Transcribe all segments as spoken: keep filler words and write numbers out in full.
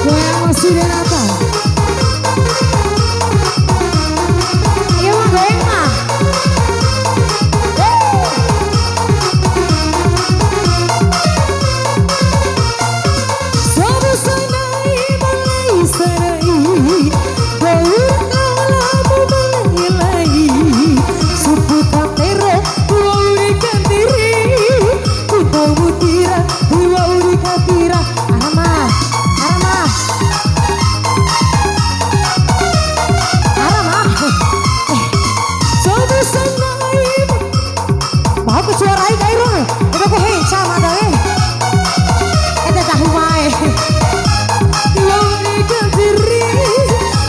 Goyang masih Renata. Ayo, Ma, goyang, Ma. Sabu sanai malai sarai, bau kalamu malai lai. Supu kamero, wau di kantiri, ku tau mutira, wau di katira. Arama, arama. Arama. Eh, sabu sanai. Bahu ku suara ai kai ro. Eda ku hei sama da, eh. Eda tahu mai. Wau di kantiri,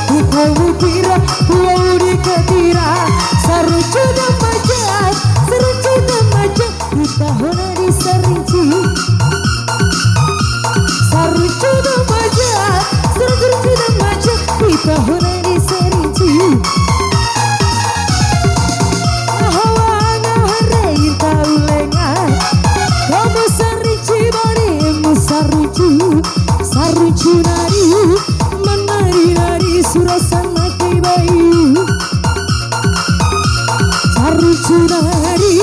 ku tau mutira, wau di katira. Saruncu da maja, saruncu da maja, di tahona di sarinci. Saruncu da maja, saruncu da maja, di tahona di sarinci. Hawa ngahare tau lenga. Kamu sarinci bari mu saruncu. Saruncu nari, manari-nari, sura sana kai bayu. Saruncu nari,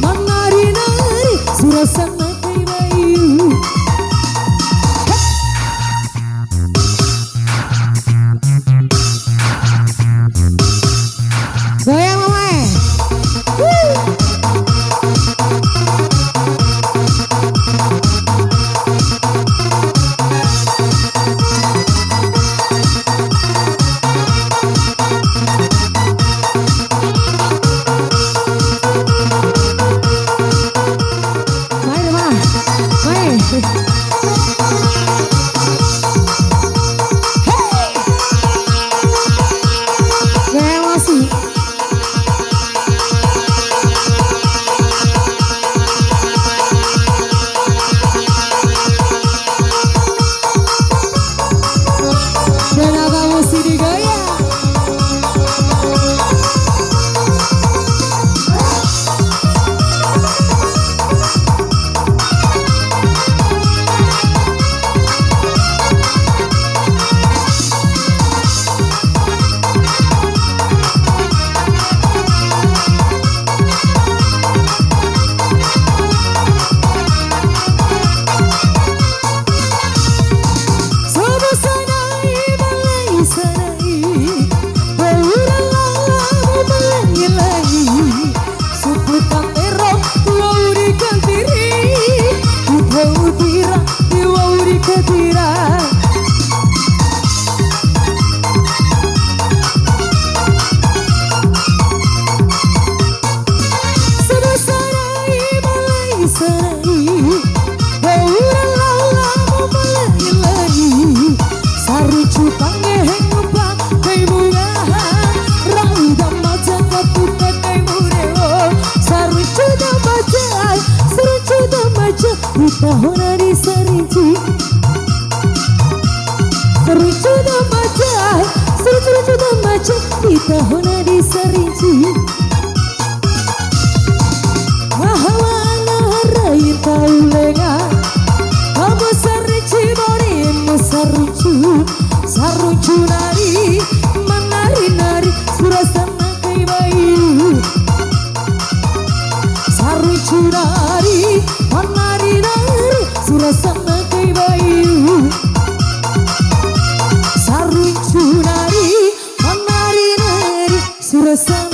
manari-nari, sura sana kai bayu. Goyang, Mama, eh. Mai, Rama. Mai. Hei. Gaya masih. Tenaga musik digoyang. Subu sanai, malai sanai, bau ra lala mu malai lai. Supu kamero, wau di kantiri, ku tau tira, di wau di katira. Subu sanai, malai sanai, bau ra lala mu malai lai. Saruncu pangehe ngupa kai mu ngaha, rau da maja katupa kai mu rewo. Saruncu da maja, saruncu da maja, di tahona di sarinci. Saruncu da maja, saruncu da maja, di tahona di sarinci. Mahawana rai tau lenga, kamu sarinci bari mu saruncu, saruncu nari, manari-nari, sura sana kai bayu. Saruncu nari, manari-nari, sura sana kai bayu. Saruncu nari, manari-nari, sura sana